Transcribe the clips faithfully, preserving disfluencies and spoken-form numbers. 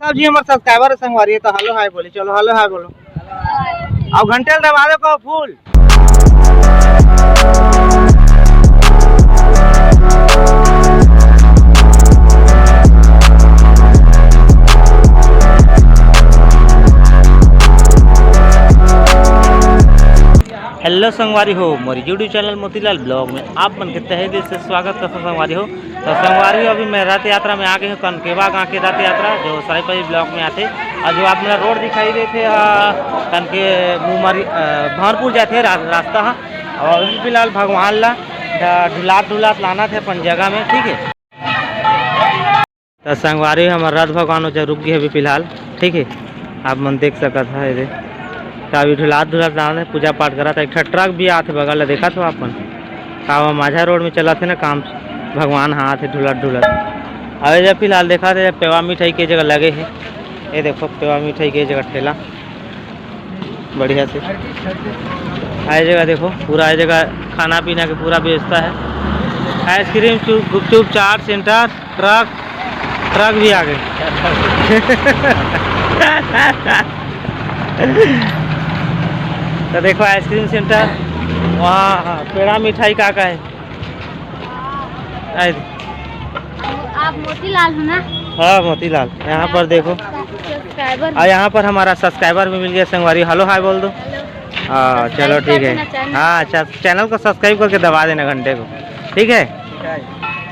सब जी हमर सब्सक्राइबर संगवारी हे, तो हेलो हाय बोली, चलो हेलो हाय बोलो। अउ घंटे ल दबा दो को फुल। हेलो संगवारी हो, मोर YouTube चैनल मोतीलाल ब्लॉग में आप मन के तहे दिल से स्वागत करथों संगवारी हो। तो संगवारी हो, अभी मैं रथ यात्रा में आ गए हूँ, कनकेवा गाँव के रथ यात्रा, जो सरायपाली ब्लॉक में आथे। और जो आप मेला रोड दिखाई देथे, आ, कनके मुमारी, आ, भंवरपुर जाथे रा-, रास्ता ह। और अभी फिलहाल भगवान ला ढ-, ढुलात ढुलात लाना थे अपन जगह में, ठीक है। तो संगवारी, हमर रथ भगवान ओजर रुक गए अभी फिलहाल, ठीक है। आप मन देख सकत ह एदे, तो अभी ढुलात ढुलात लाना थे, पूजा पाठ करत हे। एक ठा ट्रक भी आथे बगल ला, देखत हो आप मन, का वो माझा रोड में चलत हे ना काम, भगवान ह आथे ढुलत ढुलत। अउ ये जगह फिलहाल देखत हे, पेवा मिठाई के जगह लगे हे। ये देखो, पेवा मिठाई के जगह ठेला बढ़िया से। ये जगह देखो, पूरा ये जगह खाना पीना के पूरा व्यवस्था है। आइसक्रीम, चुप, गुपचुप, चाट सेंटर, ट्रक, ट्रक भी आ गए। तो देखो आइसक्रीम सेंटर, वहाँ पेड़ा मिठाई का का है। आए दे। आप मोतीलाल हो ना? हाँ, मोतीलाल। यहाँ पर देखो। सब्सक्राइबर। और यहाँ पर हमारा सब्सक्राइबर भी मिल गया संगवारी। हेलो हाय बोल दो। हेलो। हाँ, चलो, सब्सक्राइब कर ठीक है। देना चैनल। हाँ, अच्छा, चैनल को सब्सक्राइब करके दबा देना घंटे को, ठीक है? ठीक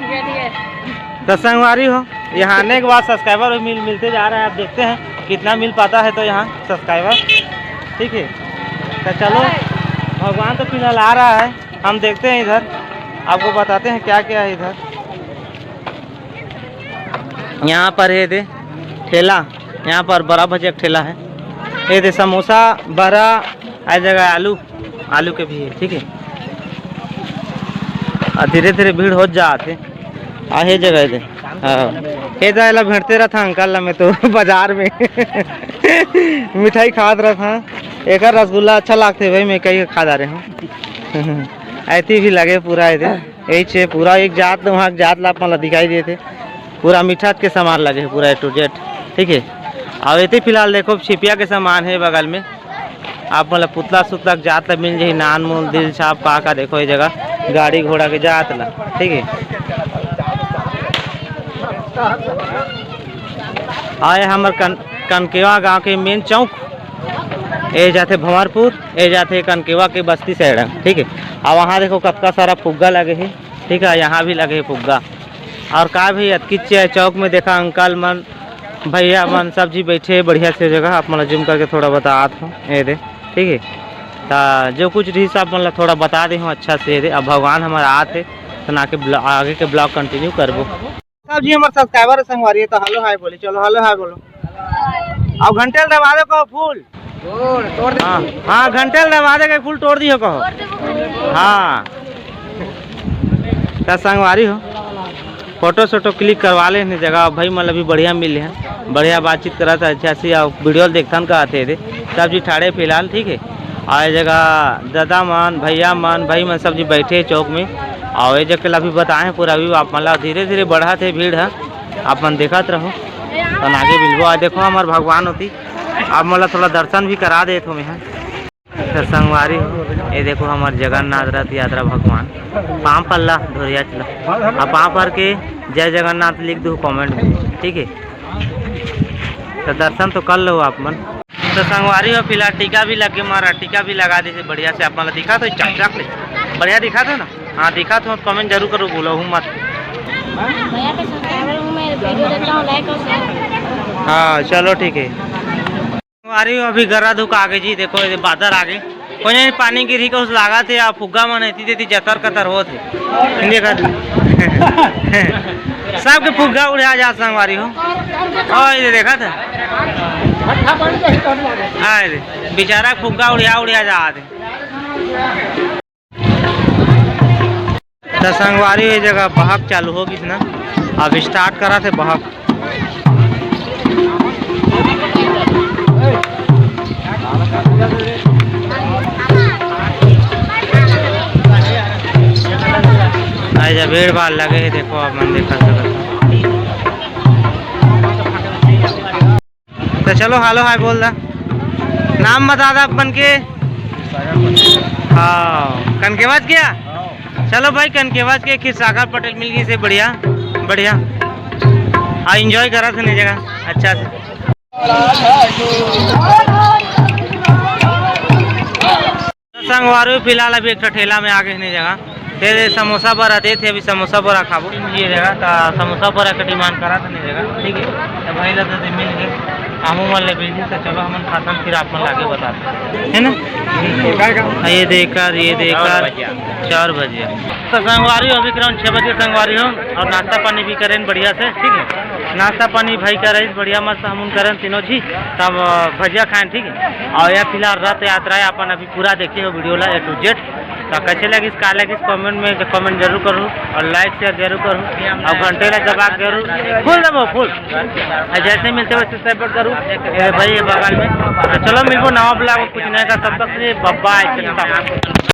है, ठीक है। तो संगवारी हो, यहाँ आने के बाद सब्सक्राइबर भी मिल, मिलते जा रहे हैं। आप देखते हैं कितना मिल पाता है तो यहाँ सब्सक्राइबर, ठीक है। तो चलो, भगवान तो फिलहाल आ रहा है, हम देखते हैं इधर, आपको बताते हैं क्या क्या है इधर। यहाँ पर ये दे ठेला, यहाँ पर बड़ा भजिया का ठेला है। ये दे समोसा, बड़ा, हर जगह आलू, आलू के भी है, ठीक है। और धीरे धीरे भीड़ हो जात है। आ, ये जगह दे, हाँ, ये तो एला भेंटते रहता अंकल ला मैं तो बाजार में। मिठाई खात रहता। एकर रसगुल्ला अच्छा लागथे भाई, मैं कई खा डारे हूँ। ऐती भी लगे पूरा ये दे। यही छे पूरा एक जात, वहाँ के जात ला आप मन ला दिखाई देथे। पूरा मिठास के सामान लगे हे, पूरा A to Z, ठीक है। अउ एती फिलहाल देखो छिपिया के सामान है बगल में, आप मन ला पुतला सुतला के जात ला मिल जाही, नान मून दिल छाप का का देखो ये जगह गाड़ी घोड़ा के जात ला, ठीक है। आए हमर कन-, कनकेवा गांव के मेन चौक, ए जाथे भंवरपुर, ए जाथे कनकेवा के बस्ती साइड, ठीक है। अउ वहाँ देखो कतका सारा फुग्गा लगे हे, ठीक है, यहाँ भी लगे हे फुग्गा। और का भी अतकिच चौक में देखा अंकल मन, भैया मन सब जी बैठे हे बढ़िया से जगह। आप मन ला जूम करके थोड़ा बतात हूँ, ये दे, ठीक है। तो जो कुछ रही सब मन ला थोड़ा बता दे हूँ अच्छा से, ये दे। अब भगवान हमारा आत है, तो ना के ब्लॉ-, आगे के ब्लॉग कंटिन्यू करबो। सब जी हमारे सब्सक्राइबर संगवारी है, तो हेलो हाय बोली, चलो हेलो हाय बोलो। अब घंटे ल दबा दो को फुल। हाँ, हाँ, घंटे ल दबा दे के फुल तोड़ दियो कहो। हाँ, त संगवारी हो, फोटो सोटो क्लिक करवा ले ने जगह, भाई मतलब भी बढ़िया मिले हैं, बढ़िया बातचीत करत है, अच्छा सी। और वीडियो देखथन का आते थे, सब जी ठाड़े फिलहाल, ठीक है। और ये जगह दादा मन, भैया मन, भाई मन सब जी बैठे हैं चौक में। और ये जगह अभी बताए हैं पूरा व्यू आप मन ला, धीरे धीरे बढ़त है भीड़ है, आप मन देखत रहो। तो आगे मिलबो। आ देखो हमार भगवान होती, आप मन ला थोड़ा दर्शन भी करा देत हो मैं। तो संगवारी हो, ये देखो हमार जगन्नाथ रथ यात्रा भगवान, पाँव पल्ला धोरिया चला, आप पाँव पर के जय जगन्नाथ लिख दो कमेंट में, ठीक है। तो दर्शन तो कर लो आप मन। तो संगवारी हो, फिलहाल टीका भी लग के मारा, टीका भी लगा दे बढ़िया से, आप मन ला दिखा तो चकचक ले, बढ़िया दिखा दो ना। हाँ, दिखा तो कमेंट जरूर करो, बोलो हूँ मत। भैया के सब्सक्राइबर हूँ मैं, वीडियो देखता हूँ, लाइक और शेयर। हाँ, चलो ठीक है। अरे अभी गर्रा धुका आगे जी, देखो ये बादर आगे, कोई नहीं पानी गिरी को लागत है, या फुग्गा मन एती तेती जतर कतर होत है। देखा सबके फुग्गा उड़ा जा संगवारी हो। और ये देखा था, हाँ, ये बेचारा फुग्गा उड़िया उड़िया जा आते। त संगवारी, ये जगह बहक चालू हो गिस ना, अब स्टार्ट करा थे बहक। आज भीड़ भाड़ लगे है, देखो आप मन देख सकत हो। तो चलो, hello hi बोल दा। नाम बता दा अपन के। हाँ, कनकेवाज क्या? चलो भाई, कनकेवाज के खीरसागर पटेल मिल गई से, बढ़िया, बढ़िया। हाँ, enjoy करा थे नहीं जगह अच्छा से। संगवारी, फिलहाल अभी एक ठो ठेला में आ गए नहीं जगह, फिर समोसा बड़ा देथे, अभी समोसा बड़ा खाबो। ये जगह तो समोसा बड़ा का demand करा था नहीं जगह, ठीक है। तो भाई ला तो मिल गए, हमू मन ले मिल गए, तो चलो हमन खातन, फिर आप मन लागे बताते हैं, है ना? हाँ, ये देकर, ये देकर चार बजे। तो संगवारी हो, अभी करीबन छः बजे संगवारी हो, और नाश्ता पानी भी करें बढ़िया से, ठीक है। नाश्ता पानी भाई का रही बढ़िया मस्त, हमन करें तीनों जी, तब अ, भजिया खाएं, ठीक है। और यह फिलहाल रथ यात्रा है, अपन अभी पूरा देखे हो video ला A to Z। तो कैसे लगिस, का लगिस, comment में comment जरूर करो और like share जरूर करो और घंटे ला दबा के जरूर फूल दबो फूल। और जैसे मिलते वैसे support करो। ए भाई, ये बगल में। तो चलो मिलबो नवा vlog में कुछ नया का, तब तक के लिए bye bye, चलता हूँ।